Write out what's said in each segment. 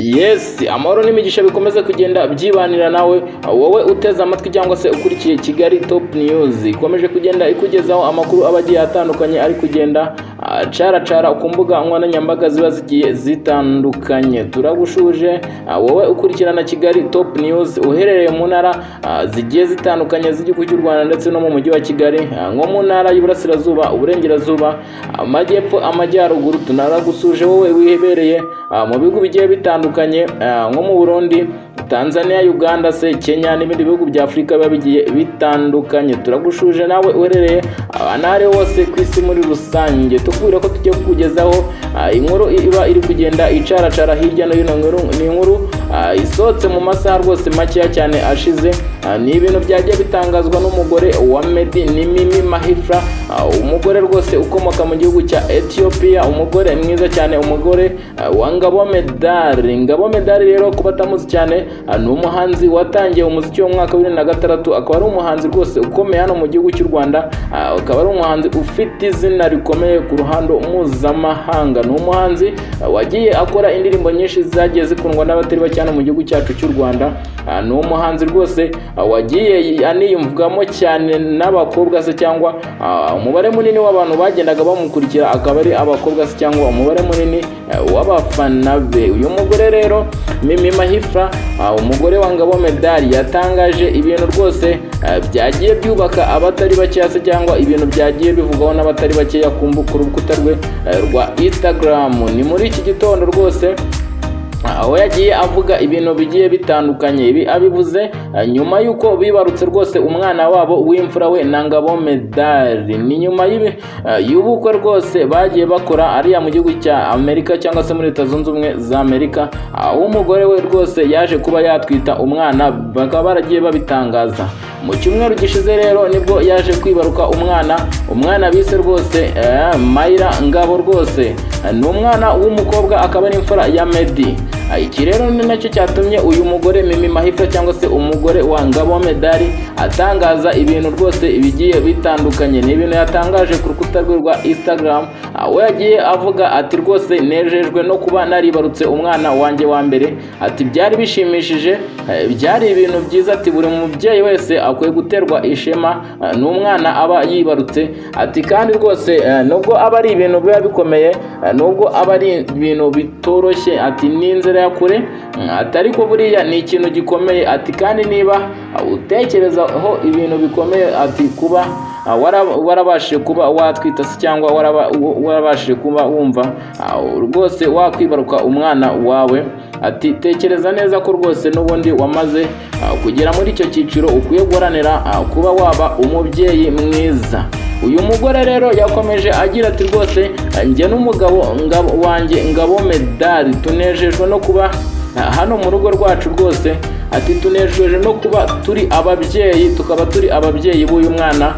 Yes, amahoro n'imigisha bikomeze kugenda byibanira nawe, wowe uteze amatwi cyangwa se ukurikiye Kigali Top News. Ikomeje kugenda ikugezaho amakuru aba agiye atandukanye ari kugenda acaracara ku mbuga nkoranyambaga ziba zigiye zitandukanye. Turagushuje, wowe ukurikirana Kigali Top News uherereye mu ntara zigiye zitandukanye z'igihugu cy'u Rwanda ndetse no mu mujyi wa Kigali, nko mu ntara y'Iburasirazuba, Uburengerazuba, Amajyepfo, Amajyaruguru. Tunaragusuje wowe wiherereye mu bihugu bigiye bitandukanye, nko mu Burundi, Tanzania, Uganda se, Kenya n'ibindi bihugu bya Afurika biba bigiye bitandukanye. Turagushuje nawe uherereye ahantu aho ariho hose ku isi muri rusange, tukubwira ko tugiye kukugezaho inkuru iba iri kugenda icaracara hirya no hino. Ni inkuru isohotse mu masaha rwose makeya cyane ashize. Ni ibintu byagiye bitangazwa n'umugore wa Meddy, ni Mimi Mehfira, umugore rwose ukomoka mu gihugu cya Ethiopia, umugore mwiza cyane, umugore wa Ngabo Medard. Ngabo Medard rero, kuba atamuzi cyane, ni umuhanzi watangiye umuziki wo mu mwaka wa 2006, akaba ari umuhanzi rwose ukomeye hano mu gihugu cy'u Rwanda, akaba ari umuhanzi ufite izina rikomeye ku ruhando mpuzamahanga. Ni umuhanzi wagiye akora indirimbo nyinshi zagiye zikundwa n'abatari bake hano mu gihugu cyacu cy'u Rwanda. Ni umuhanzi rwose wagiye aniyumvwamo cyane n'abakobwa se, cyangwa umubare munini w'abantu bagendaga bamukurikira akaba ari abakobwa se, cyangwa umubare munini w'abafana be. Uyu mugore rero, Mimi Mehfira, umugore wa Ngabo Medard, yatangaje ibintu rwose byagiye byubaka abatari bakeya se, cyangwa ibintu byagiye bivugwaho n'abatari bakeya ku rukuta rwe rwa Instagram. Ni muri iki gitondo rwose aho yagiye avuga ibintu bigiye bitandukanye. Ibi abivuze nyuma y'uko bibarutse rwose umwana wabo w'imfura, we na Ngabo Medard. Ni nyuma y'ubukwe rwose bagiye bakora ariya mu gihugu cya Amerika, cyangwa se muri Leta Zunze Ubumwe za Amerika, aho umugore we rwose yaje kuba yatwita umwana, bakaba baragiye babitangaza mu cyumweru gishize. Rero nibwo yaje kwibaruka umwana, umwana bise rwose Mayira Ngabo. Rwose ni umwana w'umukobwa, akaba ari imfura ya Meddy. Iki rero ni nacyo cyatumye uyu mugore Mimi Mehfira, cyangwa se umugore wa Ngabo Medard, atangaza ibintu rwose bigiye bitandukanye. Ni ibintu yatangaje ku rukuta rwe rwa Instagram, aho yagiye avuga ati: "Rwose nejejwe no kuba naribarutse umwana wanjye wa mbere." Ati: "Byari bishimishije, byari ibintu byiza." Ati: "Buri mubyeyi wese akwiye guterwa ishema n'umwana aba yibarutse." Ati: "Kandi rwose nubwo aba ari ibintu biba bikomeye, nubwo aba ari ibintu bitoroshye," ati, "ni inzira ya kure," ati, "ariko buriya ni ikintu gikomeye." Ati: "Kandi niba utekerezaho ibintu bikomeye," ati, "kuba warabashije kuba watwita se, cyangwa warabashije kuba wumva rwose wakwibaruka umwana wawe," ati, "tekereza neza ko rwose n'ubundi wamaze kugera muri icyo cyiciro, ukwiye guharanira kuba waba umubyeyi mwiza." Uyu mugore rero yakomeje agira ati: "Rwose njye n'umugabo wanjye Ngabo Medard tunejejwe no kuba hano mu rugo rwacu rwose." Ati: "Tunejejwe no kuba turi ababyeyi, tukaba turi ababyeyi b'uyu mwana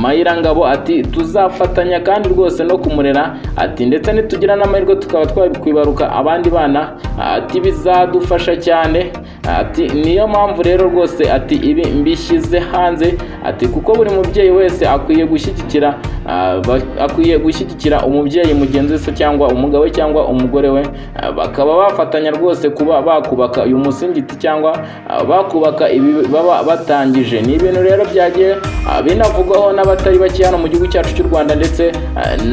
Mayira Ngabo." Ati: "Tuzafatanya kandi rwose no kumurera." Ati: "Ndetse nitugira n'amahirwe tukaba twakwibaruka abandi bana," ati, "bizadufasha cyane." Ati: "Niyo mpamvu rero rwose," ati, "ibi mbishyize hanze," ati, "kuko buri mubyeyi wese akwiye gushyigikira umubyeyi mugenzi we se, cyangwa umugabo we cyangwa umugore we, bakaba bafatanya rwose kuba bakubaka uyu musingiti, cyangwa bakubaka ibi baba batangije." Ni ibintu rero byagiye binavugwaho n'abatari bake hano mu gihugu cyacu cy'u Rwanda, ndetse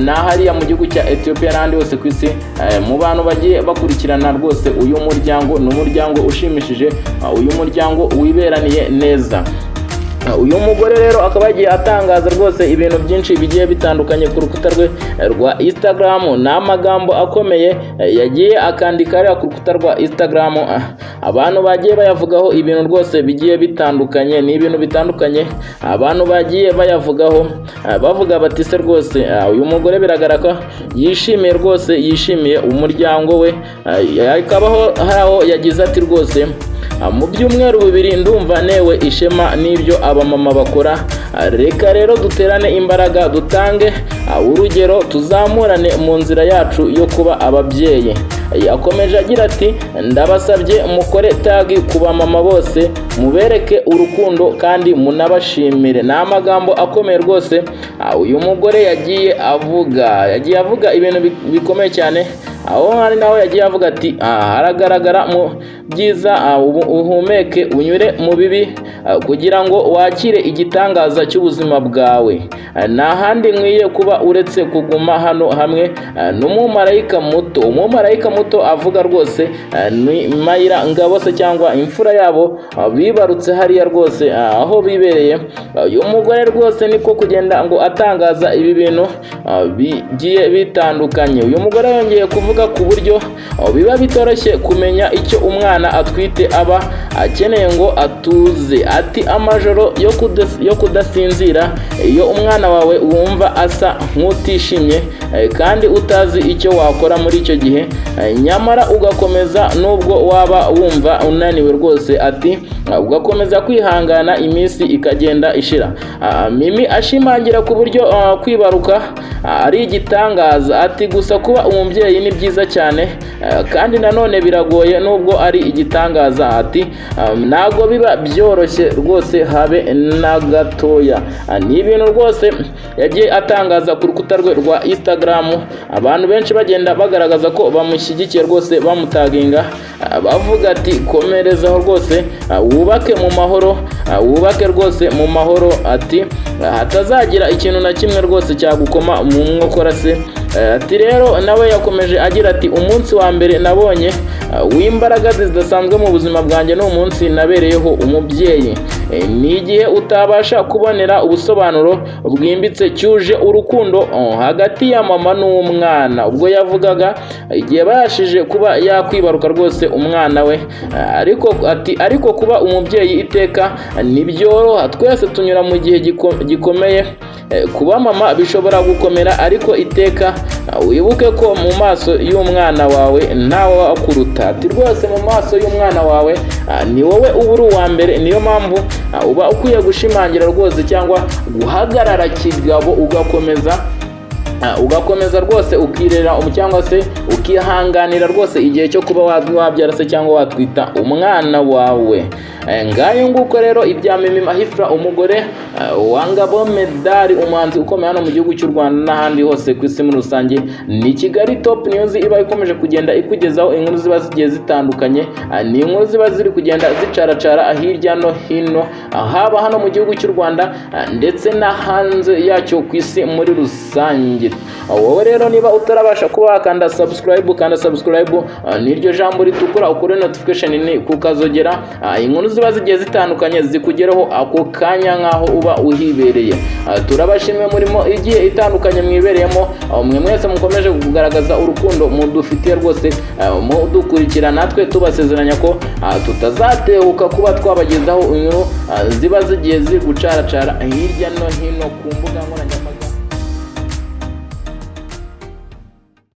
na hariya mu gihugu cya Ethiopia n'ahandi hose ku isi, mu bantu bagiye bakurikirana rwose uyu muryango. Ni umuryango ushimishije, uyu muryango wiberaniye neza. Uyu mugore rero akaba yagiye atangaza rwose ibintu byinshi bigiye bitandukanye ku rukuta rwe rwa Instagram. Ni amagambo akomeye yagiye akandika hariya ku rukuta rwa Instagram, abantu bagiye bayavugaho ibintu rwose bigiye bitandukanye. Ni ibintu bitandukanye abantu bagiye bayavugaho, bavuga bati: "Se rwose uyu mugore biragaragara ko yishimiye rwose, yishimiye umuryango we." Hakabaho hari aho yagize ati: "Rwose mu byumweru 2 ndumva newe ishema n'ibyo abamama bakora. Reka rero duterane imbaraga, dutange urugero, tuzamurane mu nzira yacu yo kuba ababyeyi." Yakomeje agira ati: "Ndabasabye mukore tag ku bamama bose, mubereke urukundo kandi munabashimire." Ni amagambo akomeye rwose uyu mugore yagiye avuga, yagiye avuga ibintu bikomeye cyane. Aho hari naho yagiye avuga ati: "Haragaragara mu byiza, uhumeke unyure mu bibi kugira ngo wakire igitangaza cy'ubuzima bwawe. Nta handi nkwiye kuba uretse kuguma hano hamwe n'umumarayika muto." Umumarayika muto avuga rwose ni Mayira Ngabo se, cyangwa imfura yabo bibarutse hariya rwose aho bibereye. Uyu mugore rwose niko kugenda ngo atangaza ibi bintu bigiye bitandukanye. Uyu mugore yongeye kuvuga ku buryo biba bitoroshye kumenya icyo umwana atwite aba akeneye ngo atuze. Ati: "Amajoro yo kudasinzira iyo umwana wawe wumva asa nk'utishimye kandi utazi icyo wakora muri icyo gihe, nyamara ugakomeza nubwo waba wumva unaniwe rwose." Ati: "Ugakomeza kwihangana, iminsi ikagenda ishira." Mimi ashimangira ku buryo kwibaruka ari igitangaza. Ati: "Gusa kuba umubyeyi ni byiza cyane kandi nanone biragoye nubwo ari igitangaza." Ati: "Ntabwo biba byoroshye rwose, habe na gatoya." Ni ibintu rwose yagiye atangaza ku rukuta rwe rwa Instagram, abantu benshi bagenda bagaragaza ko bamushyigikiye rwose, bamutaginga bavuga ati: "Komerezaho rwose, wubake mu mahoro, wubake rwose mu mahoro." Ati: "Hatazagira ikintu na kimwe rwose cyagukoma mu nkokora se." Ati rero nawe yakomeje agira ati: "Umunsi wa mbere nabonye w'imbaraga zidasanzwe mu buzima bwanjye ni umunsi nabereyeho umubyeyi. Ni igihe utabasha kubonera ubusobanuro bwimbitse, cyuje urukundo hagati ya mama n'umwana." Ubwo yavugaga igihe yabashije kuba yakwibaruka rwose umwana we. Ariko ati: "Ariko kuba umubyeyi iteka ntibyoroha, twese tunyura mu gihe gikomeye. Kuba mama bishobora gukomera, ariko iteka wibuke ko mu maso y'umwana wawe ntawe wakuruta." Ati: "Rwose mu maso y'umwana wawe ni wowe uba uri uwa mbere, niyo mpamvu uba ukwiye gushimangira rwose cyangwa guhagarara kigabo, ugakomeza rwose ukirera cyangwa se ukihanganira rwose igihe cyo kuba wabyara se cyangwa watwita umwana wawe." Ngayo nguko rero ibya Mimi Mahifra, umugore wa Ngabo Medali, umuhanzi ukomeye hano mu gihugu cy'u Rwanda n'ahandi hose ku isi muri rusange. Ni Kigali Top News iba ikomeje kugenda ikugezaho inkuru ziba zigiye zitandukanye. Ni inkuru ziba ziri kugenda zicaracara hirya no hino, haba hano mu gihugu cy'u Rwanda ndetse na hanze yacyo ku isi muri rusange. Wowe rero niba utarabasha kuba wakanda subscribe, kanda subscribe, niryo jambo ritukura, ukore notification ni kukazogera, inkuru ziba zigiye zitandukanye zikugeraho ako kanya nk'aho uba uhibereye. Turabashimiye murimo igiye itandukanye mwibereyemo, mwe mwese mukomeje kugaragaza urukundo mudufitiye rwose, mudukurikira. Natwe tubasezeranya ko tutazatehuka kuba twabagezaho inkuru ziba zigiye ziri gucaracara hirya no hino ku mbuga nkoranyambaga.